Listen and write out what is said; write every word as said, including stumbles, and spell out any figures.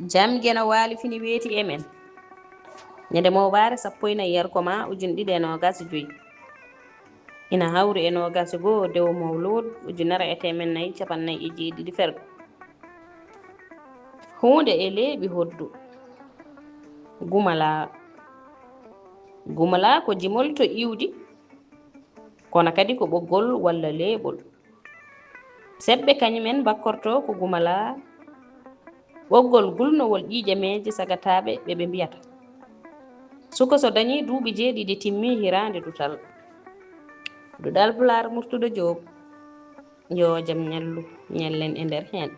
Jam geno waali fini weeti e men. Ñande moobaare sappo e nayi yarko ma ujun ɗiɗi e noogas e joy. Ina hawri e noogas e goo dewo mawluud ujunere e teemen nayi capan nayi e jeeɗiɗi fergo. Huunde e leeɓi hoddu. Gumala. Gumala ko jimol to iwdi, kono kadi ko ɓoggol walla leeɓol. Seɓɓe kañumen mbakkorto ko gumala, ɓoggol gulnowol ƴiiƴe meeje sagataaɓe ɓe ɓe mbiyata. Suko so dañii duuɓi jeeɗiɗi timmii hiraande dutal. Duɗal Pulaar Murtuɗo Joob, yo jam ñallu ñallen e nder heen.